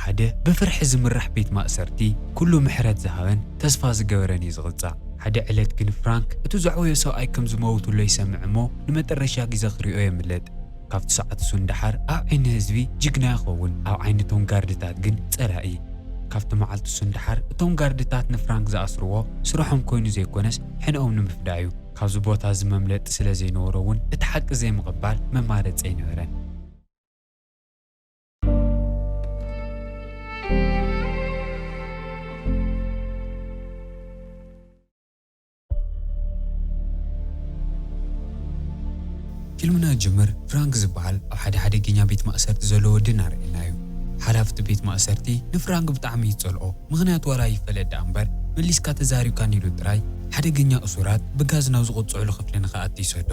ሓደ ብፍርሒ ዝምራሕ ቤት ማእሰርቲ፣ ኩሉ ምሕረት ዝሃበን ተስፋ ዝገበረን እዩ ዝቕጻዕ። ሓደ ዕለት ግን ፍራንክ እቲ ዘዕወዮ ሰብኣይ ከም ዝመውትሎ ይሰምዕ እሞ፣ ንመጠረሻ ግዜ ክሪኦ የምልጥ። ካብቲ ሰዓት እሱ ንደሓር ኣብ ዓይኒ ህዝቢ ጅግና ይኸውን፣ ኣብ ዓይኒ እቶም ጋርድታት ግን ጸላኢ። ካብቲ መዓልቲ እሱ ንደሓር እቶም ጋርድታት ንፍራንክ ዝኣስርዎ ስርሖም ኮይኑ ዘይኮነስ ሕነኦም ንምፍዳይ እዩ። ካብዚ ቦታ እዚ መምለጢ ስለ ዘይነበሮ እውን እቲ ሓቂ ዘይምቕባል መማረጺ ኣይነበረን። ፊልምና ጅምር ፍራንክ ዝበሃል ኣብ ሓደ ሓደገኛ ቤት ማእሰርቲ ዘሎ ወዲ እናርኣየና እዩ። ሓላፊ እቲ ቤት ማእሰርቲ ንፍራንክ ብጣዕሚ እዩ ዝጸልኦ። ምኽንያቱ ዋላ ይፈለጥ ደኣ እምበር፣ መሊስካ ተዛሪብካኒ ኢሉ ጥራይ ሓደገኛ እሱራት ብጋዝ ናብ ዝቕጽዕሉ ክፍሊ ንኽኣቱ ይሰዶ።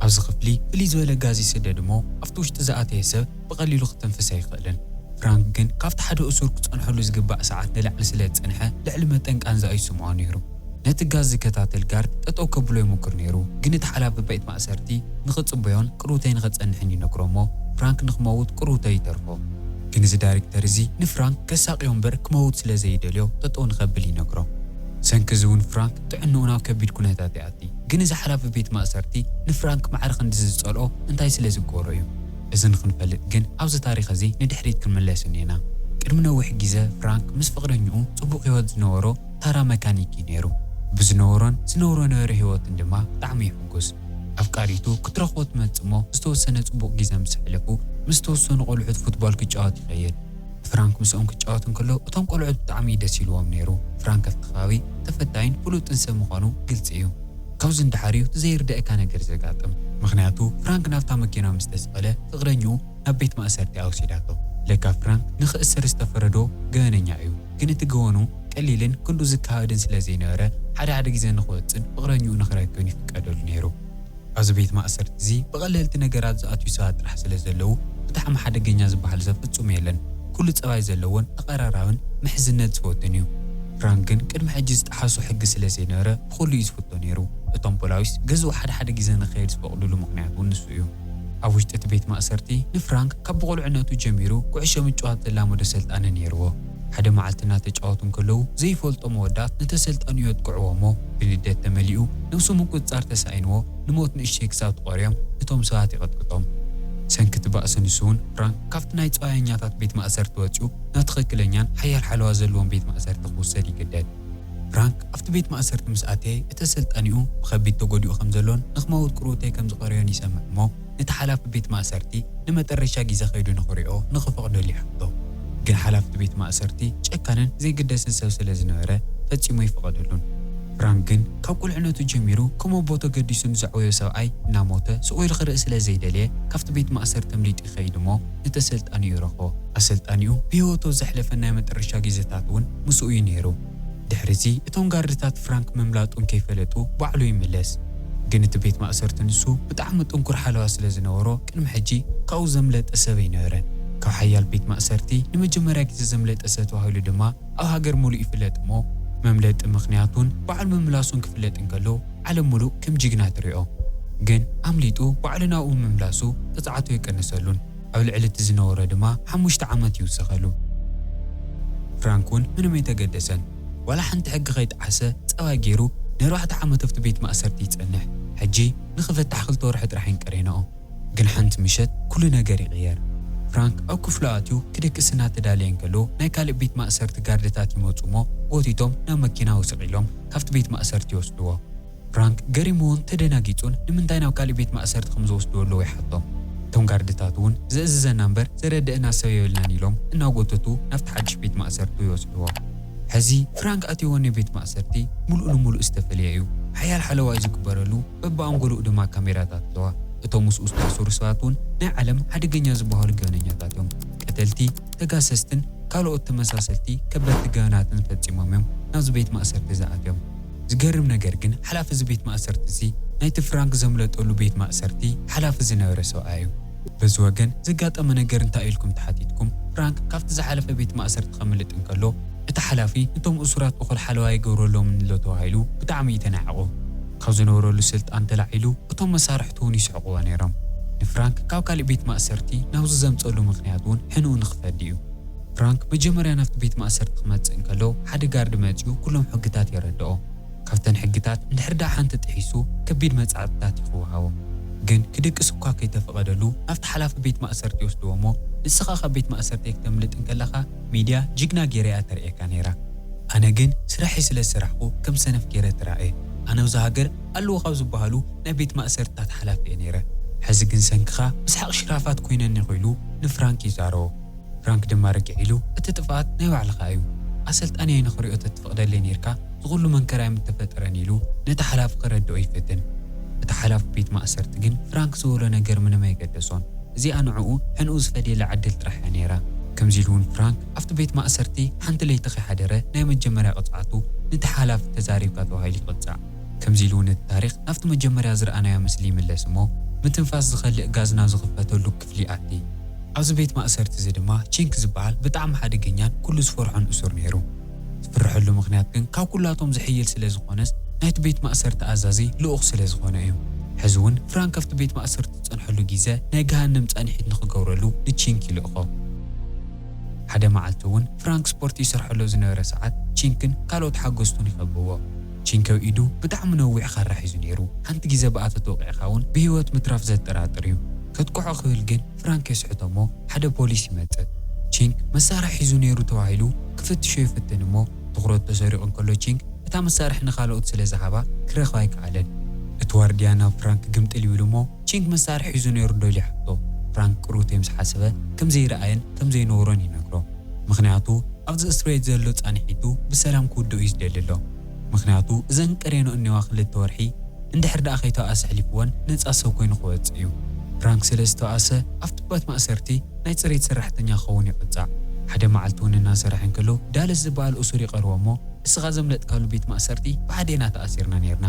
ኣብዚ ክፍሊ ፍልይ ዝበለ ጋዝ ይስደድ እሞ፣ ኣብቲ ውሽጢ ዝኣተየ ሰብ ብቐሊሉ ክትንፍስ ኣይኽእልን። ፍራንክ ግን ካብቲ ሓደ እሱር ክጸንሐሉ ዝግባእ ሰዓት ንላዕሊ ስለ ዝጸንሐ፣ ልዕሊ መጠን ቃንዛ እዩ ዝስምዖ ነይሩ። ነቲ ጋዝ ዝከታተል ጋርድ ጠጠው ከብሎ ይሙክር ነይሩ፣ ግን እቲ ሓላፊ ቤት ማእሰርቲ ንኽጽበዮን ቅርውተይ ንኽጸንሕን ይነግሮ እሞ፣ ፍራንክ ንኽመውት ቅርውተይ ይተርፎ። ግን እዚ ዳይሬክተር እዚ ንፍራንክ ከሳቕዮ እምበር ክመውት ስለ ዘይደልዮ ጠጠው ንኸብል ይነግሮ። ሰንኪ እዚ እውን ፍራንክ ጥዕንኡ ናብ ከቢድ ኩነታት ይኣቲ። ግን እዚ ሓላፊ ቤት ማእሰርቲ ንፍራንክ ማዕረ ክንድዚ ዝጸልኦ እንታይ ስለ ዝገበሮ እዩ? እዚ ንኽንፈልጥ ግን ኣብዚ ታሪኽ እዚ ንድሕሪት ክንምለስ እኒኤና። ቅድሚ ነዊሕ ግዜ ፍራንክ ምስ ፍቕረኝኡ ጽቡቕ ህይወት ዝነበሮ ታራ መካኒክ እዩ ነይሩ። ብዝነበሮን ዝነብሮ ነበረ ህይወትን ድማ ብጣዕሚ ይሕጉስ። ኣፍቃሪቱ ክትረኽቦ ትመጽእ እሞ ዝተወሰነ ጽቡቕ ግዜ ምስ ኣሕለፉ ምስ ዝተወሰኑ ቆልዑት ፉትቦል ክጫወት ይኸይድ። ፍራንክ ምስኦም ክጫወት እንከሎ እቶም ቆልዑት ብጣዕሚ እዩ ደስ ኢልዎም ነይሩ። ፍራንክ ኣብቲ ከባቢ ተፈታይን ፍሉጥን ሰብ ምዃኑ ግልጺ እዩ። ካብዚ ንደሓር እዩ እቲ ዘይርደኣካ ነገር ዘጋጥም። ምኽንያቱ ፍራንክ ናብታ መኪና ምስ ተሰቐለ ፍቕረኝኡ ናብ ቤት ማእሰርቲ ኣውሲዳቶ። ለካ ፍራንክ ንኽእሰር ዝተፈረዶ ገበነኛ እዩ። ግን እቲ ገበኑ ቀሊልን ክንዱ ዝካሃድን ስለ ዘይነበረ ሓደ ሓደ ግዜ ንኽወጽእን ፍቕረኝኡ ንኽረክብን ይፍቀደሉ ነይሩ። ኣብዚ ቤት ማእሰርቲ እዚ ብቐለልቲ ነገራት ዝኣትዩ ሰባት ጥራሕ ስለ ዘለዉ ብጣዕሚ ሓደገኛ ዝበሃል ሰብ ፍጹም የለን። ኩሉ ጸባይ ዘለዎን ተቐራራብን ምሕዝነት ዝፈቱን እዩ። ፍራንክ ግን ቅድሚ ሕጂ ዝጠሓሶ ሕጊ ስለ ዘይነበረ ብኹሉ እዩ ዝፍቶ ነይሩ። እቶም ፖላዊስ ገዝኡ ሓደ ሓደ ግዜ ንኸይድ ዝፈቕዱሉ ምኽንያት እውን ንሱ እዩ። ኣብ ውሽጢ እቲ ቤት ማእሰርቲ ንፍራንክ ካብ ብቑልዕነቱ ጀሚሩ ኩዕሾ ምጭዋት ዘላመዶ ሰልጣኒ ነይርዎ። ሓደ መዓልቲ እናተጫወቱ እንከለዉ ዘይፈልጦ መወዳት ንተሰልጣኒኡ የጥቅዕዎ እሞ ብንደት ተመሊኡ ነብሱ ምቁጽጻር ተሳኢንዎ ንሞት ንእሽተይ ክሳብ ተቖርዮም እቶም ሰባት ይቐጥቅጦም። ሰንኪ እቲ ባእሲ ንሱ እውን ፍራንክ ካብቲ ናይ ጸዋየኛታት ቤት ማእሰርቲ ወጺኡ ናብ ትኽክለኛን ሓያል ሓለዋ ዘለዎም ቤት ማእሰርቲ ክውሰድ ይግደድ። ፍራንክ ኣብቲ ቤት ማእሰርቲ ምስ ኣተየ እቲ ኣሰልጣኒኡ ብኸቢድ ተጎዲኡ ከም ዘሎን ንኽመውት ቅርውተይ ከም ዝቐረዮን ይሰምዕ እሞ ነቲ ሓላፊ ቤት ማእሰርቲ ንመጠረሻ ግዜ ከይዱ ንኽሪኦ ንኽፈቕደሉ ይሓቶ። ግን ሓላፊ እቲ ቤት ማእሰርቲ ጨካንን ዘይግደስን ሰብ ስለ ዝነበረ ፈጺሙ ኣይፈቐደሉን። ፍራንክ ግን ካብ ቁልዕነቱ ጀሚሩ ከም ኣቦ ተገዲሱ ንዘዕወዮ ሰብኣይ እናሞተ ስቕ ኢሉ ክርኢ ስለ ዘይደለየ ካብቲ ቤት ማእሰርቲ ኣምሊጡ ይኸይድ እሞ ነቲ ኣሰልጣኒኡ ይረኽቦ። ኣሰልጣኒኡ ብህይወቱ ዘሕለፈ ናይ መጠረሻ ግዜታት እውን ምስኡ እዩ ነይሩ። ድሕሪ እዚ እቶም ጋርድታት ፍራንክ ምምላጡ እንከይፈለጡ ባዕሉ ይምለስ። ግን እቲ ቤት ማእሰርቲ ንሱ ብጣዕሚ ጥንኩር ሓለዋ ስለ ዝነበሮ ቅድሚ ሕጂ ካብኡ ዘምለጠ ሰብ ኣይነበረን። ካብ ሓያል ቤት ማእሰርቲ ንመጀመርያ ግዜ ዘምለጠ ሰብ ተባሂሉ ድማ ኣብ ሃገር ሙሉእ ይፍለጥ እሞ መምለጢ ምኽንያቱን በዓል ምምላሱን ክፍለጥ እንከሎ ዓለም ሙሉእ ከም ጅግና ትሪኦ። ግን ኣምሊጡ ባዕሉ ናብኡ ምምላሱ ቅፅዓቱ ኣይቀነሰሉን። ኣብ ልዕሊ እቲ ዝነበሮ ድማ ሓሙሽተ ዓመት ይውሰኸሉ። ፍራንክ እውን ምንም ኣይተገደሰን። ዋላ ሓንቲ ሕጊ ከይጠዓሰ ፀባይ ገይሩ ንኣርባዕተ ዓመት ኣብቲ ቤት ማእሰርቲ ይፀንሕ። ሕጂ ንኽፈታሕ ክልተ ወርሒ ጥራሕ ይንቀሬንኦ። ግን ሓንቲ ምሸት ኩሉ ነገር ይቕየር። ፍራንክ ኣብ ክፍሉ ኣትዩ ክድቅስ እናተዳለየ እንከሎ ናይ ካልእ ቤት ማእሰርቲ ጋርድታት ይመፁ እሞ ጎቲቶም ናብ መኪና ውስቕ ኢሎም ካብቲ ቤት ማእሰርቲ ይወስድዎ። ፍራንክ ገሪምዎን ተደናጊጹን ንምንታይ ናብ ካልእ ቤት ማእሰርቲ ከም ዝወስድዎ ኣለዎ ይሓቶም። እቶም ጋርድታት እውን ዘእዝዘና እምበር ዘረድእና ሰብ የብልናን ኢሎም እናጎተቱ ናብቲ ሓድሽ ቤት ማእሰርቲ ይወስድዎ። ሕዚ ፍራንክ ኣትይዎ ናይ ቤት ማእሰርቲ ሙሉእ ንሙሉእ ዝተፈለየ እዩ። ሓያል ሓለዋ እዩ ዝግበረሉ፣ በብኣንጎልኡ ድማ ካሜራታት ኣለዋ። እቶም ምስኡ ዝተኣሰሩ ሰባት እውን ናይ ዓለም ሓደገኛ ዝበሃሉ ገበነኛታት እዮም። ቀተልቲ፣ ተጋሰስትን ካልኦት ተመሳሰልቲ ከበድቲ ገበናትን ፈጺሞም እዮም ናብዚ ቤት ማእሰርቲ ዝኣትዮም። ዝገርም ነገር ግን ሓላፊ እዚ ቤት ማእሰርቲ እዚ ናይቲ ፍራንክ ዘምለጠሉ ቤት ማእሰርቲ ሓላፊ ዝነበረ ሰብኣይ እዩ። በዚ ወገን ዘጋጠመ ነገር እንታይ ኢልኩም ተሓቲትኩም ፍራንክ ካብቲ ዝሓለፈ ቤት ማእሰርቲ ከምልጥ እንከሎ እቲ ሓላፊ ነቶም እሱራት እኹል ሓለዋ ይገብረሎምን ኣሎ ተባሂሉ ብጣዕሚ እዩ ተናዒቑ። ካብ ዝነበረሉ ስልጣን ተላዒሉ እቶም መሳርሕቱ እውን ይስሕቕዎ ነይሮም። ንፍራንክ ካብ ካልእ ቤት ማእሰርቲ ናብዚ ዘምፀሉ ምኽንያት እውን ሕንኡ ንኽፈዲ እዩ። ፍራንክ መጀመርያ ናብቲ ቤት ማእሰርቲ ክመጽእ እንከሎ፣ ሓደ ጋርድ መጺኡ ኩሎም ሕግታት የረድኦ። ካብተን ሕግታት እንድሕር ደኣ ሓንቲ ጥሒሱ፣ ከቢድ መጻዕብታት እዩ ክወሃቦ። ግን ክድቅስ እኳ ከይተፈቐደሉ፣ ናብቲ ሓላፊ ቤት ማእሰርቲ ይወስድዎ እሞ፣ "ንስኻ ካብ ቤት ማእሰርቲ ከተምልጥ እንከለኻ፣ ሚድያ ጅግና ገይራ እያ ተርእየካ ነይራ። ኣነ ግን ስራሐይ ስለ ዝሰራሕኩ፣ ከም ሰነፍ ገይረ ተራእየ። ኣነ ኣብዚ ሃገር ኣለዉ ካብ ዝበሃሉ ናይ ቤት ማእሰርትታት ሓላፊ እየ ነይረ። ሕዚ ግን ሰንክኻ ብሰሓቕ ሽራፋት ኮይነኒ" ኢሉ ንፍራንክ ይዛረቦ። ፍራንክ ድማ ርግዕ ኢሉ፣ "እቲ ጥፍኣት ናይ ባዕልኻ እዩ። ኣሰልጣኒ ኣይንኽሪኦ ተትፈቕደለይ ኔርካ፣ ዝኹሉ መንከራ ኣይምተፈጠረን" ኢሉ ነቲ ሓላፊ ከረድኦ ይፍትን። እቲ ሓላፊ ቤት ማእሰርቲ ግን ፍራንክ ዝበሎ ነገር ምንም ኣይገደሶን። እዚኣ ንዕኡ ሕንኡ ዝፈድየላ ዕድል ጥራሕ እያ ነይራ። ከምዚ ኢሉ እውን ፍራንክ ኣብቲ ቤት ማእሰርቲ ሓንቲ ለይቲ ከይሓደረ ናይ መጀመርያ ቅጽዓቱ ነቲ ሓላፊ ተዛሪብካ ተባሂሉ ይቕጻዕ። ከምዚ ኢሉ እውን እቲ ታሪኽ ናብቲ መጀመርያ ዝረኣናዮ ምስሊ ይምለስ እሞ፣ ምትንፋስ ዝኸልእ ጋዝ ናብ ዝኽፈተሉ ክፍሊ ይኣቲ። ኣብዚ ቤት ማእሰርቲ እዚ ድማ ቺንክ ዝበሃል ብጣዕሚ ሓደገኛን ኩሉ ዝፈርሖን እሱር ነይሩ። ዝፍርሐሉ ምኽንያት ግን ካብ ኩላቶም ዝሕይል ስለ ዝኾነስ ናይቲ ቤት ማእሰርቲ ኣዛዚ ልኡኽ ስለ ዝኾነ እዩ። ሕዚ እውን ፍራንክ ኣብቲ ቤት ማእሰርቲ ዝጸንሐሉ ግዜ ናይ ገሃነም ጻንሒት ንኽገብረሉ ንቺንክ ይልእኾ። ሓደ መዓልቲ እውን ፍራንክ ስፖርት ይሰርሐሉ ዝነበረ ሰዓት ቺንክን ካልኦት ሓገዝቱን ይኸብዎ። ቺንክ ኣብ ኢዱ ብጣዕሚ ነዊሕ ኻራ ሒዙ ነይሩ። ሓንቲ ግዜ ብኣ ተተወቒዕካ እውን ብህይወት ምትራፍ ዘጠራጥር እዩ። ከጥቅዖ ክብል ግን ፍራንክ የስሕቶ እሞ ሓደ ፖሊስ ይመጽእ። ቺንክ መሳርሒ ሒዙ ነይሩ ተባሂሉ ክፍትሾ ይፍትን እሞ ትኹረቱ ተሰሪቑ እንከሎ ቺንክ እታ መሳርሒ ንኻልኦት ስለ ዝሃባ ክረኽባ ኣይከኣለን። እቲ ዋርድያ ናብ ፍራንክ ግምጥል ይብል እሞ ቺንክ መሳርሒ ሒዙ ነይሩ ዶ ኢሉ ይሓቶ። ፍራንክ ቅሩብ ምስ ሓሰበ ከም ዘይረኣየን ከም ዘይነግሮን ይነግሮ። ምኽንያቱ ኣብዚ እስር ቤት ዘሎ ጻንሒቱ ብሰላም ክውድኦ እዩ ዝደሊ ኣሎ። ምኽንያቱ እዘን ቀርየንኦ እኒዋ ክልተ ወርሒ እንድሕር ደኣ ከይተባኣሰ ኣሕሊፍወን ነጻ ሰብ ኮይኑ ክወጽእ እዩ። ፍራንክ ስለ ዝተባኣሰ ኣብቲ ቤት ማእሰርቲ ናይ ጽሬት ሰራሕተኛ ክኸውን ይቕጻዕ። ሓደ መዓልቲ እውን እናሰርሐ እንከሎ ዳለስ ዝበሃል እሱር ይቐርቦ እሞ ንስኻ ዘምለጥካሉ ቤት ማእሰርቲ ብሓዴና ተኣሲርና ነይርና።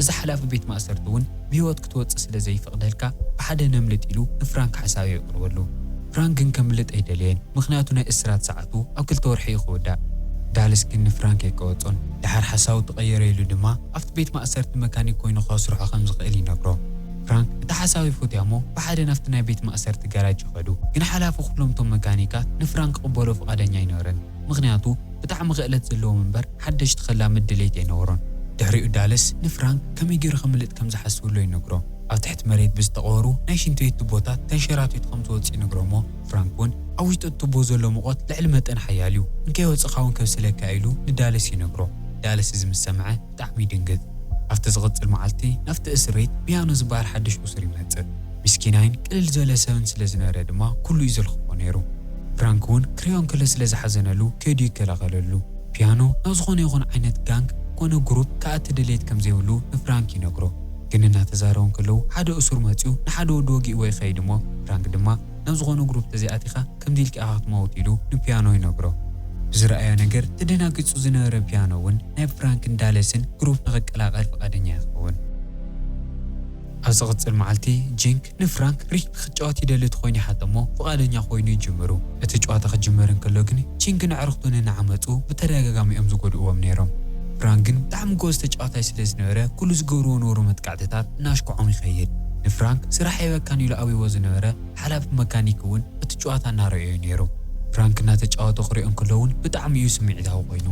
እዚ ሓላፊ ቤት ማእሰርቲ እውን ብህይወት ክትወጽእ ስለ ዘይፈቕደልካ ብሓደ ነምልጥ ኢሉ ንፍራንክ ሓሳብ የቕርበሉ። ፍራንክ ግን ከምልጥ ኣይደለየን፣ ምኽንያቱ ናይ እስራት ሰዓቱ ኣብ ክልተ ወርሒ እዩ ክውዳእ። ዳለስ ግን ንፍራንክ ኣይቀወጾን። ደሓር ሓሳቡ ተቐየረ ኢሉ ድማ ኣብቲ ቤት ማእሰርቲ መካኒክ ኮይኑ ከስርሖ ከም ዝኽእል ይነግሮ። ፍራንክ እቲ ሓሳብ ይፈትያ እሞ ብሓደ ናብቲ ናይ ቤት ማእሰርቲ ጋራጅ ይኸዱ። ግን ሓላፊ ኩሎም እቶም መካኒካት ንፍራንክ ክቕበሎ ፍቓደኛ ኣይነበረን። ምኽንያቱ ብጣዕሚ ክእለት ዘለዎም እምበር ሓደሽቲ ከላምድ ድሌት ኣይነበሮን። ድሕሪኡ ዳለስ ንፍራንክ ከመይ ገይሩ ከምልጥ ከም ዝሓስብሎ ይነግሮ። ኣብ ትሕቲ መሬት ብዝተቐበሩ ናይ ሽንቲ ቤት ቱቦታት ተንሸራቲቱ ከም ዝወጽእ ይነግሮ እሞ ፍራንክ እውን ኣብ ውሽጢ እቲ ቱቦ ዘሎ ሙቐት ልዕሊ መጠን ሓያል እዩ፣ እንከይወጽእኻ እውን ከብስለካ ኢሉ ንዳለስ ይነግሮ። ዳለስ እዚ ምስ ሰምዐ ብጣዕሚ ይድንግጽ። ኣብቲ ዝቕጽል መዓልቲ ናብቲ እስር ቤት ፒያኖ ዝበሃል ሓድሽ እሱር ይመጽእ። ምስኪናይን ቅልል ዝበለ ሰብን ስለ ዝነበረ ድማ ኩሉ እዩ ዘልኽፎ ነይሩ። ፍራንክ እውን ክሪኦ እንከሎ ስለ ዝሓዘነሉ ከይዱ ይከላኸለሉ። ፒያኖ ናብ ዝኾነ ይኹን ዓይነት ጋንግ ኮነ ግሩፕ ክኣቲ ድሌት ከም ዘይብሉ ንፍራንክ ይነግሮ። ግን እናተዛረቡ እንከለዉ ሓደ እሱር መጺኡ ንሓደ ወዲ ወጊእዎ ይኸይድ እሞ ፍራንክ ድማ ናብ ዝኾነ ግሩፕ ተዘይኣቲኻ ከምዚ ኢልካ ኢኻ ክትመውት ኢሉ ንፒያኖ ይነግሮ። ብዝረኣዮ ነገር ተደናጊጹ ዝነበረ ፒያኖ እውን ናይ ፍራንክን ዳለስን ግሩፕ ንኽቀላቐል ፍቓደኛ ይኸውን። ኣብ ዝቕጽል መዓልቲ ጂንክ ንፍራንክ ሪክ ክትጫወት ይደሊ ተኾይኑ ይሓቶ እሞ ፍቓደኛ ኮይኑ ይጅምሩ። እቲ ጨዋታ ክጅመር እንከሎ ግን ቺንግን ኣዕሩኽቱን እናዓመጹ ብተደጋጋሚ እዮም ዝጎድእዎም ነይሮም። ፍራንክ ግን ብጣዕሚ ጎበዝ ተጫዋታይ ስለ ዝነበረ ኩሉ ዝገብርዎ ነበሩ መጥቃዕትታት እናሽኮዖም ይኸይድ። ንፍራንክ ስራሕ የበካን ኢሉ ኣብይዎ ዝነበረ ሓላፊ መካኒክ እውን እቲ ጨዋታ እናረኣዮ እዩ ነይሩ። ፍራንክ እናተጫወተ ክሪኦ እንከሎ እውን ብጣዕሚ እዩ ስምዒታዊ ኮይኑ።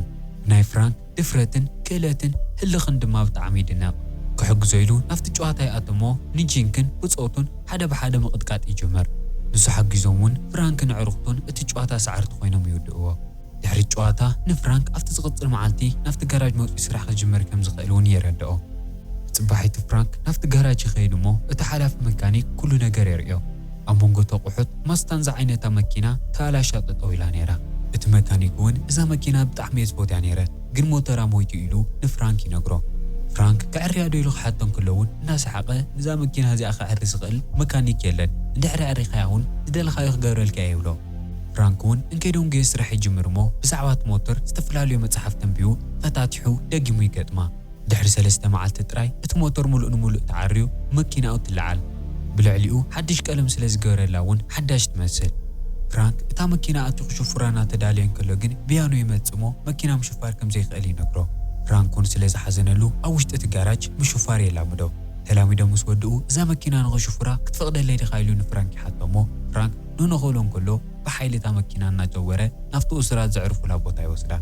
ናይ ፍራንክ ድፍረትን ክእለትን ህልኽን ድማ ብጣዕሚ ይድነቕ። ክሕግዞ ኢሉ ናብቲ ጨዋታ ይኣቱ እሞ ንጂንክን ብጾቱን ሓደ ብሓደ ምቕጥቃጥ ይጅምር። ንሱ ሓጊዞም እውን ፍራንክን ኣዕሩኽቱን እቲ ጨዋታ ሰዓርቲ ኮይኖም ይውድእዎ። ድሕሪ ጨዋታ ንፍራንክ ኣብቲ ዝቕጽል መዓልቲ ናብቲ ጋራጅ መጺኡ ስራሕ ክጅምር ከም ዝኽእል እውን የረድኦ። ብጽባሒቲ ፍራንክ ናብቲ ጋራጅ ይኸይድ እሞ እቲ ሓላፊ መካኒክ ኩሉ ነገር የርእዮ። ኣብ መንጎ እቲ ኣቑሑት ማስታን ዝዓይነታ መኪና ተባላሽያ ጠጠው ኢላ ነይራ። እቲ መካኒክ እውን እዛ መኪና ብጣዕሚ እየ ዝፈትያ ነይረ፣ ግን ሞተራ ሞይቱ ኢሉ ንፍራንክ ይነግሮ። ፍራንክ ከዕርያ ዶ ኢሉ ክሓቶ እንከሎ እውን እናሰሓቐ ንዛ መኪና እዚኣ ከዕሪ ዝኽእል መካኒክ የለን፣ እንድሕር ኣዕሪኻያ እውን ዝደለኻዮ ክገብረልካ እየ ይብሎ። ፍራንክ እውን እንከይደንጎየ ስራሕ ይጅምር እሞ ብዛዕባ እቲ ሞተር ዝተፈላለዩ መጽሓፍቲ ኣንቢቡ ፈታቲሑ ደጊሙ ይገጥማ። ድሕሪ ሰለስተ መዓልቲ ጥራይ እቲ ሞተር ምሉእ ንምሉእ ተዓርዩ መኪናኡ ትለዓል። ብልዕሊኡ ሓድሽ ቀለም ስለ ዝገበረላ እውን ሓዳሽ ትመስል። ፍራንክ እታ መኪና ኣትዩ ክሽፉራ እናተዳለየ እንከሎ ግን ፒያኖ ይመጽእ እሞ መኪና ምሽፋር ከም ዘይኽእል ይነግሮ። ፍራንክ እውን ስለ ዝሓዘነሉ ኣብ ውሽጢ እቲ ጋራጅ ምሽፋር የላምዶ። ተላሚዶም ምስ ወድኡ እዛ መኪና ንኽሽፉራ ክትፈቕደለይ ዲኻ ኢሉ ንፍራንክ ይሓቶ እሞ ፍራንክ ኖኖ ክብሎ እንከሎ ብሓይሊ እታ መኪና እናጀወረ ናብቲ እሱራት ዘዕርፉላ ቦታ ይወስዳ።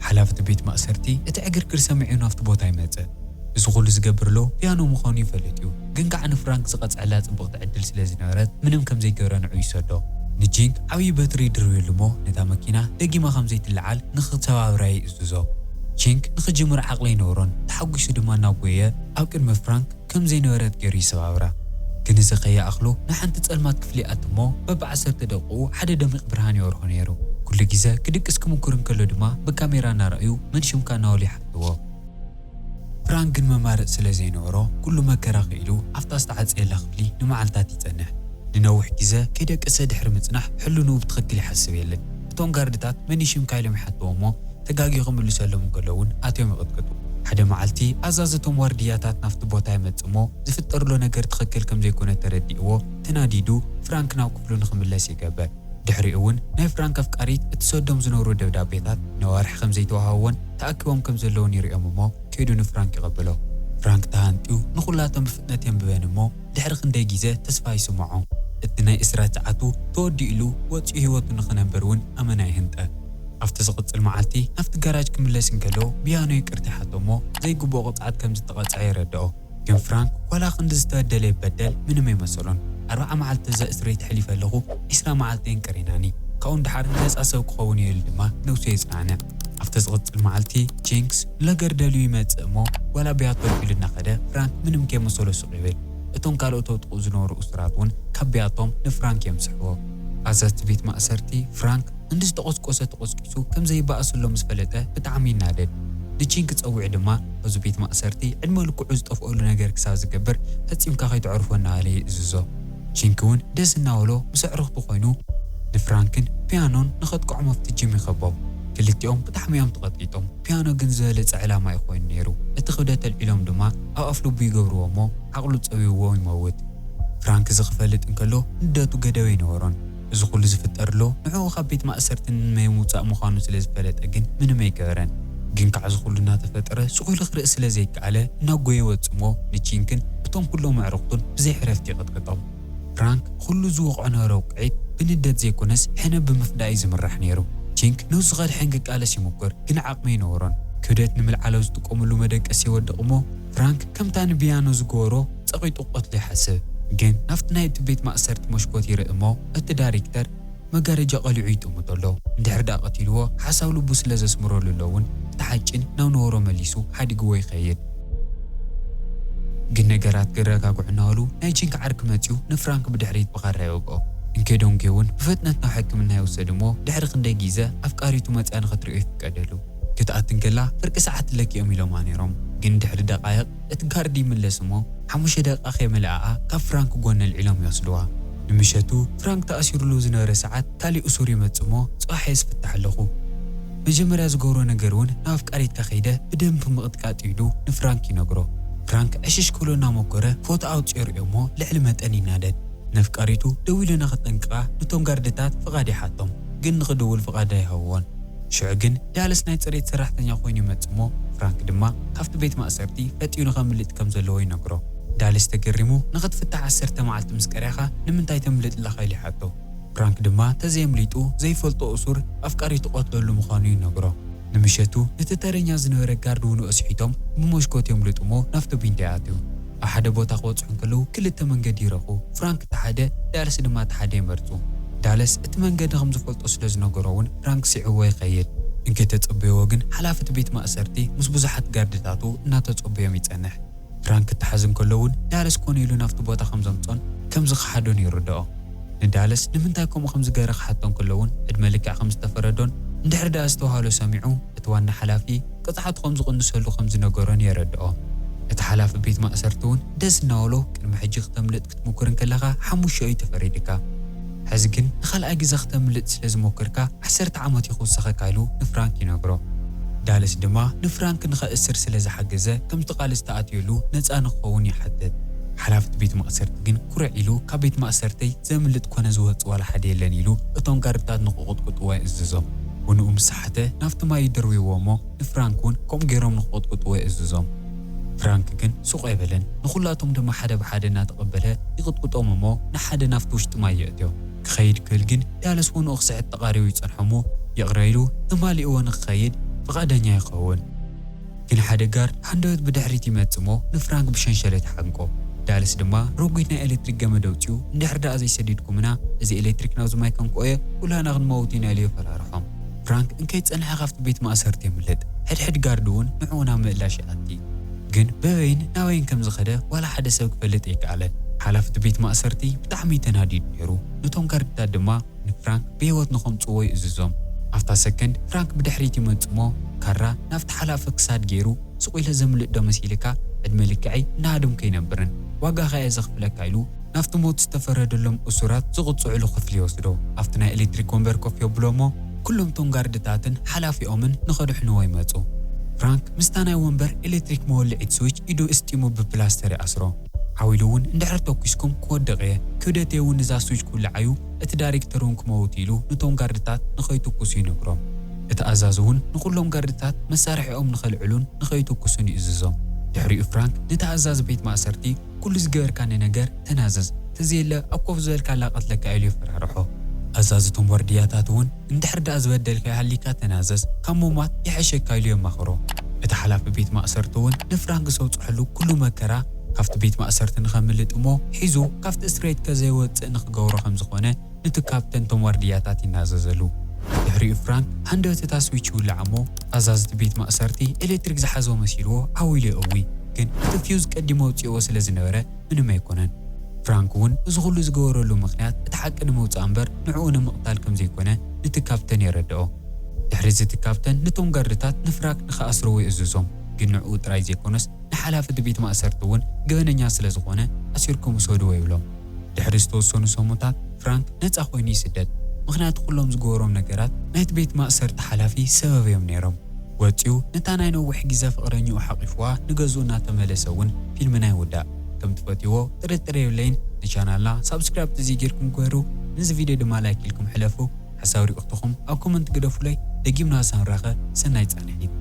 ሓላፊ እቲ ቤት ማእሰርቲ እቲ ዕግርግር ሰሚዑ ናብቲ ቦታ ይመጽእ። እዚ ኩሉ ዝገብር ሎ ፒያኖ ምዃኑ ይፈልጥ እዩ፣ ግን ከዓ ንፍራንክ ዝቐጽዐላ ጽብቕቲ ዕድል ስለ ዝነበረት ምንም ከም ዘይገበረ ንዑ ይሰዶ። ንቺንክ ዓብዪ በትሪ ይድርብየሉ እሞ ነታ መኪና ደጊማ ከም ዘይትለዓል ንኽተባብራ ይእዝዞ። ቺንክ ንኽጅምር ዓቕሊ ኣይነበሮን፣ ተሓጒሱ ድማ እናጎየ ኣብ ቅድሚ ፍራንክ ከም ዘይነበረት ገይሩ ይሰባብራ። ግን እዚ ከይኣኽሎ ንሓንቲ ጸልማት ክፍሊ ይኣቱ እሞ በብዓሰርተ ደቂቑ ሓደ ደሚቕ ብርሃን ይበርሆ ነይሩ። ኩሉ ግዜ ክድቅስ ክምኩር እንከሎ ድማ ብካሜራ እናረኣዩ መን ሽምካ እናበሉ ይሓትዎ። ፍራንክ ግን መማረፂ ስለ ዘይነበሮ ኩሉ መከራ ክኢሉ ኣብታ ዝተዓፀየላ ክፍሊ ንመዓልታት ይፀንሕ። ንነዊሕ ግዜ ከይደቀሰ ድሕሪ ምፅናሕ ሕልንኡ ብትኽክል ይሓስብ የለን። እቶም ጋርድታት መን ሽምካ ኢሎም ይሓትዎ እሞ ተጋግዩ ክምልሰሎም እንከሎ እውን ኣትዮም ይቕጥቅጡ። ሓደ መዓልቲ ኣዛዚ እቶም ዋርድያታት ናብቲ ቦታ ይመጽእ እሞ ዝፍጠር ዘሎ ነገር ትኽክል ከም ዘይኮነ ተረዲእዎ ተናዲዱ ፍራንክ ናብ ክፍሉ ንኽምለስ ይገብር። ድሕሪኡ እውን ናይ ፍራንክ ኣፍቃሪት እትሰዶም ዝነበሩ ደብዳቤታት ነዋርሒ ከም ዘይተዋሃብዎን ተኣኪቦም ከም ዘለውን ይርእዮም እሞ ከይዱ ንፍራንክ ይቐብሎ። ፍራንክ ተሃንጥዩ ንኹላቶም ብፍጥነት የንብበን እሞ ድሕሪ ክንደይ ግዜ ተስፋ ይስምዖ። እቲ ናይ እስራት ሰዓቱ ተወዲኡሉ ወፂኡ ህይወቱ ንኽነብር እውን ኣመና ይህንጠ። ኣብቲ ዝቕጽል መዓልቲ ናብቲ ጋራጅ ክምለስ እንከሎ ፒያኖ ይቅርታ ይሓቶ እሞ ዘይግብኦ ቅፅዓት ከም ዝተቐፅዐ የረድኦ። ግን ፍራንክ ዋላ ክንዲ ዝተበደለ ይበደል ምንም ኣይመሰሎን። ኣርብዓ መዓልቲ ዘእስረይ ተሕሊፈ ኣለኹ፣ ዒስራ መዓልተይን ቀሪናኒ፣ ካብኡ ንደሓር ነፃ ሰብ ክኸውን እየ ኢሉ ድማ ነብሱ የፅናንዕ። ኣብቲ ዝቕጽል መዓልቲ ቺንክስ ንለገር ደልዩ ይመጽእ እሞ ዋላ ቢያቶም ኢሉ እናኸደ ፍራንክ ምንም ከይመሰሎ ሱቕ ይብል። እቶም ካልኦት ተውጥቑ ዝነበሩ እሱራት እውን ካብ ቢያቶም ንፍራንክ የምስሕዎ። ኣዛዚ ቤት ማእሰርቲ ፍራንክ እንዲ ዝተቖስቆሰ ተቖስቂሱ ከም ዘይበኣሰሎም ምስ ፈለጠ ብጣዕሚ ይናደድ። ንቺንክ ጸዊዑ ድማ ኣብዚ ቤት ማእሰርቲ ዕድመ ልክዑ ዝጠፍኦሉ ነገር ክሳብ ዝገብር ፈጺምካ ከይተዕርፎ እናበለ ይእዝዞ። ቺንክ እውን ደስ እናበሎ ምስ ኣዕሩኽቱ ኮይኑ ንፍራንክን ፒያኖን ንኸጥቅዖም ኣብቲ ጂም ይኸቦም። ክልቲኦም ብጣዕሚ እዮም ተቐጥቂጦም። ፒያኖ ግን ዝበለጸ ዕላማ እዩ ኮይኑ ነይሩ። እቲ ክብደት ኣልዒሎም ድማ ኣብ ኣፍ ልቡ ይገብርዎ እሞ ዓቕሉ ጸቢብዎ ይመውት። ፍራንክ እዚ ክፈልጥ እንከሎ ንደቱ ገደብ ኣይነበሮን። እዚ ኩሉ ዝፍጠር ኣሎ ንዕኡ ካብ ቤት ማእሰርቲ ንምምውጻእ ምዃኑ ስለ ዝፈለጠ ግን ምንም ኣይገበረን። ግን ከዓ እዚ ኩሉ እናተፈጠረ ስቕ ኢሉ ክርኢ ስለ ዘይከኣለ እናጎየ ይወጽእ እሞ ንቺንክን እቶም ኩሎም ኣዕሩኽቱን ብዘይ ዕረፍቲ ይቕጥቅጦም። ፍራንክ ኩሉ ዝወቕዖ ነበረ ውቅዒት ብንደት ዘይኮነስ ሕነ ብምፍዳይ እዩ ዝምራሕ ነይሩ። ቺንክ ነብሱ ከድሕን ክቃለስ ይሙክር፣ ግን ዓቕሚ ኣይነበሮን። ክብደት ንምልዓል ኣብ ዝጥቀመሉ መደቀሲ ይወድቕ እሞ ፍራንክ ከምታ ንቢያኖ ዝገበሮ ጸቒጡ ክቐትሎ ይሓስብ። ግን ናብቲ ናይቲ ቤት ማእሰርቲ መስኮት ይርኢ እሞ እቲ ዳይሬክተር መጋረጃ ቀሊዑ ይጥምቶ ኣሎ። እንድሕር ደኣ ቀቲልዎ ሓሳብ ልቡ ስለ ዘስምረሉ ኣሎ እውን ተሓጭን ናብ ነበሮ መሊሱ ሓዲግዎ ይኸይድ። ግን ነገራት ክረጋግዑ እናበሉ ናይ ቺንክ ዓርኪ መጺኡ ንፍራንክ ብድሕሪት ብኻራ ይወግኦ። እንኬዶንጌ እውን ብፍጥነት ናብ ሕክምና ይውሰድ እሞ ድሕሪ ክንደይ ግዜ ኣፍቃሪቱ መጺኣ ንኽትርእዮ ይፍቀደሉ። ክትኣቲ እንከላ ፍርቂ ሰዓት ኣለኪ እዮም ኢሎማ ነይሮም። ግን ድሕሪ ደቃይቕ እቲ ጋርድ ይምለስ እሞ ሓሙሽተ ደቂቃ ከይመልኣኣ ካብ ፍራንክ ጎኒ ኣልዒሎም ይወስድዋ። ንምሸቱ ፍራንክ ተኣሲሩሉ ዝነበረ ሰዓት ካሊእ እሱር ይመጽእ እሞ ጽባሕ እየ ዝፍታሕ ኣለኹ። መጀመርያ ዝገብሮ ነገር እውን ናብ ኣፍቃሪትካ ከይደ ብደንቢ ምቕጥቃጥ ኢሉ ንፍራንክ ይነግሮ። ፍራንክ ዕሽሽ ክብሎ እናሞከረ ፎቶ ኣውጺኦ ይርእዮ እሞ ልዕሊ መጠን ይናደድ። ነፍቃሪቱ ደው ኢሉ ንኸጠንቅቓ ነቶም ጋርድታት ፍቓድ ይሓቶም፣ ግን ንኽድውል ፍቓድ ኣይሃብዎን። ሽዑ ግን ዳለስ ናይ ጽሬት ሰራሕተኛ ኮይኑ ይመጽእ እሞ ፍራንክ ድማ ካብቲ ቤት ማእሰርቲ ፈጢኑ ከምልጥ ከም ዘለዎ ይነግሮ። ዳለስ ተገሪሙ ንኽትፍታሕ ዓሰርተ መዓልቲ ምስ ቀርያኻ ንምንታይ ተምልጥ ኣለኻ ኢሉ ይሓቶ። ፍራንክ ድማ ተዘየምሊጡ ዘይፈልጦ እሱር ኣፍቃሪቱ ቀትለሉ ምዃኑ ይነግሮ። ንምሸቱ ነቲ ተረኛ ዝነበረ ጋርድ እውን ኣስሒቶም ብመስኮት የምልጡ እሞ ናብቲ ቢንዶ ይኣትዩ። ኣብ ሓደ ቦታ ክበጽሑ እንከለዉ ክልተ መንገዲ ይረኽቡ። ፍራንክ እቲ ሓደ ዳለስ ድማ እቲ ሓደ ይመርጹ። ዳለስ እቲ መንገዲ ከም ዝፈልጦ ስለ ዝነገሮ እውን ፍራንክ ስዒብዎ ይኸይድ። እንከይተጸበይዎ ግን ሓላፊ እቲ ቤት ማእሰርቲ ምስ ብዙሓት ጋርድታቱ እናተጸበዮም ይጸንሕ። ፍራንክ ክተሓዝ እንከሎ እውን ዳለስ ኮነ ኢሉ ናብቲ ቦታ ከም ዘምጾን ከም ዝኸሓዶን ይርድኦ። ንዳለስ ንምንታይ ከምኡ ከም ዝገበረ ክሓቶ እንከሎ እውን ዕድመ ልክዕ ከም ዝተፈረዶን እንድሕር ደኣ ዝተባህሎ ሰሚዑ እቲ ዋና ሓላፊ ቅጽዓቱ ከም ዝቕንሰሉ ከም ዝነገሮን የረድኦ። እቲ ሓላፊ ቤት ማእሰርቲ እውን ደስ እናበሎ ቅድሚ ሕጂ ክተምልጥ ክትምኩር እንከለኻ ሓሙሽተ እዩ ተፈሪድካ። ሕዚ ግን ንኻልኣይ ግዜ ክተምልጥ ስለ ዝሞከርካ ዓሰርተ ዓመት እዩ ክውሰኸካ ኢሉ ንፍራንክ ይነግሮ። ዳለስ ድማ ንፍራንክ ንኸእስር ስለ ዝሓገዘ ከምቲ ቃል ዝተኣትየሉ ነጻ ንክኸውን ይሓትት። ሓላፊ እቲ ቤት ማእሰርቲ ግን ኩርዕ ኢሉ ካብ ቤት ማእሰርተይ ዘምልጥ ኮነ ዝወጽእ ዋላ ሓደ የለን ኢሉ እቶም ጋርድታት ንክቕጥቅጥዎ ይእዝዞም። ወንኡ ምስ ሰሓተ ናብቲ ማይ ይድርብይዎ እሞ ንፍራንክ እውን ከምኡ ገይሮም ንክቕጥቅጥዎ ይእዝዞም። ፍራንክ ግን ሱቕ ኣይበለን። ንኹላቶም ድማ ሓደ ብሓደ እናተቐበለ ይቕጥቅጦም እሞ ንሓደ ናብቲ ውሽጢ ማይ የእትዮ። ክኸይድ ክብል ግን ዳለስ ወንኡ ክስሕት ተቓሪቡ ይጸንሖ እሞ ይቕረ ኢሉ ተማሊእዎ ንክኸይድ ፍቓደኛ ይኸውን። ግን ሓደ ጋርድ ሃንደበት ብድሕሪት ይመጽእ እሞ ንፍራንክ ብሸንሸለት ይሓንቆ። ዳለስ ድማ ረጒድ ናይ ኤሌክትሪክ ገመድ ኣውጺኡ፣ "እንድሕር ደኣ ዘይሰዲድኩምና እዚ ኤሌክትሪክ ናብዚ ማይ ከንቅኦ እየ፣ ኩላህና ክንመውት ኢና" ኢሉ የፈራርሖም። ፍራንክ እንከይጸንሐ ካብቲ ቤት ማእሰርቲ የምልጥ። ሕድሕድ ጋርድ እውን ንዕኡ ናብ ምእላሽ ይኣቲ። ግን በበይን ናበይን ከም ዝኸደ ዋላ ሓደ ሰብ ክፈልጥ ኣይከኣለን። ሓላፊ እቲ ቤት ማእሰርቲ ብጣዕሚ ተናዲዱ ነይሩ። ነቶም ጋርድታት ድማ ንፍራንክ ብህይወት ንኸምጽእዎ ይእዝዞም። ኣብታ ሰከንድ ፍራንክ ብድሕሪት ይመጽእ እሞ ካራ ናብቲ ሓላፊ ክሳድ ገይሩ ስቕ ኢለ ዘምልጥ ዶ መሲልካ? ዕድመ ልክዐይ እናሃደምኩ ኣይነብርን፣ ዋጋኻ እየ ዘኽፍለካ ኢሉ ናብቲ ሞት ዝተፈረደሎም እሱራት ዝቕጽዕሉ ክፍሊ ይወስዶ። ኣብቲ ናይ ኤሌክትሪክ ወንበር ኮፍ የብሎ እሞ ኩሎም እቶም ጋርድታትን ሓላፊኦምን ንኸድሕንዎ ይመጹ። ፍራንክ ምስታ ናይ ወንበር ኤሌክትሪክ መወልዒት ስዊች ኢዱ እስጢሙ ብፕላስተር ይኣስሮ። ዓው ኢሉ እውን እንድሕር ተኲስኩም ክወድቕ እየ፣ ክብደተይ እውን እዛ ስዊች ክውልዓ እዩ፣ እቲ ዳይሬክተር እውን ክመውት ኢሉ ነቶም ጋርድታት ንኸይትኩሱ ይነግሮም። እቲ ኣዛዚ እውን ንኹሎም ጋርድታት መሳርሒኦም ንኸልዕሉን ንኸይትኩሱን ይእዝዞም። ድሕሪኡ ፍራንክ ነቲ ኣዛዚ ቤት ማእሰርቲ "ኩሉ ዝገበርካኒ ነገር ተናዘዝ፣ ተዘየለ ኣብ ኮፍ ዝበልካላ ቀትለካ" ኢሉ የፈራርሖ። ኣዛዚ እቶም ዋርድያታት እውን "እንድሕር ደኣ ዝበደልካዮ ሃሊካ ተናዘዝ፣ ካብ ምሟት ይሕሸካ" ኢሉ የማኽሮ። እቲ ሓላፊ ቤት ማእሰርቲ እውን ንፍራንክ ዘውጽሐሉ ኩሉ መከራ ካብቲ ቤት ማእሰርቲ ንኸምልጥ እሞ ሒዙ ካብቲ እስር ቤት ከዘይወጽእ ንኽገብሮ ከም ዝኾነ ነቲ ካፕተን እቶም ዋርድያታት ይናዘዘሉ። ድሕሪኡ ፍራንክ ሃንደበት እታ ስዊች ይውልዓ እሞ ኣዛዚ እቲ ቤት ማእሰርቲ ኤሌክትሪክ ዝሓዞ መሲልዎ ዓው ኢሉ የእዊ። ግን እቲ ፊውዝ ቀዲሙ ኣውጺእዎ ስለ ዝነበረ ምንም ኣይኮነን። ፍራንክ እውን እዚ ኩሉ ዝገበረሉ ምኽንያት እቲ ሓቂ ንምውጻእ እምበር ንዕኡ ንምቕታል ከም ዘይኮነ ነቲ ካፕተን የረድኦ። ድሕሪ እዚ እቲ ካፕተን ነቶም ጋርድታት ንፍራንክ ንኽኣስርዎ ይእዝዞም። ግን ንዕኡ ጥራይ ዘይኮነስ ንሓላፊ እቲ ቤት ማእሰርቲ እውን ገበነኛ ስለ ዝኾነ ኣሲርኩም ውሰድዎ ይብሎም። ድሕሪ ዝተወሰኑ ሰሙታት ፍራንክ ነጻ ኮይኑ ይስደድ። ምኽንያቱ ኩሎም ዝገበሮም ነገራት ናይቲ ቤት ማእሰርቲ ሓላፊ ሰበብ እዮም ነይሮም። ወጺኡ ነታ ናይ ነዊሕ ግዜ ፍቕረኛኡ ሓቒፍዋ ንገዝኡ እናተመለሰ እውን ፊልምና ይውዳእ። ከም ትፈትይዎ ጥርጥር የብለይን። ንቻናልና ሳብስክራይብ ተዘይጌርኩም ግበሩ። ነዚ ቪድዮ ድማ ላይክ ኢልኩም ሕለፉ። ሓሳብ ሪእኽትኹም ኣብ ኮመንት ግደፉለይ። ደጊምና ሳንራኸ ሰናይ ጻንሒት።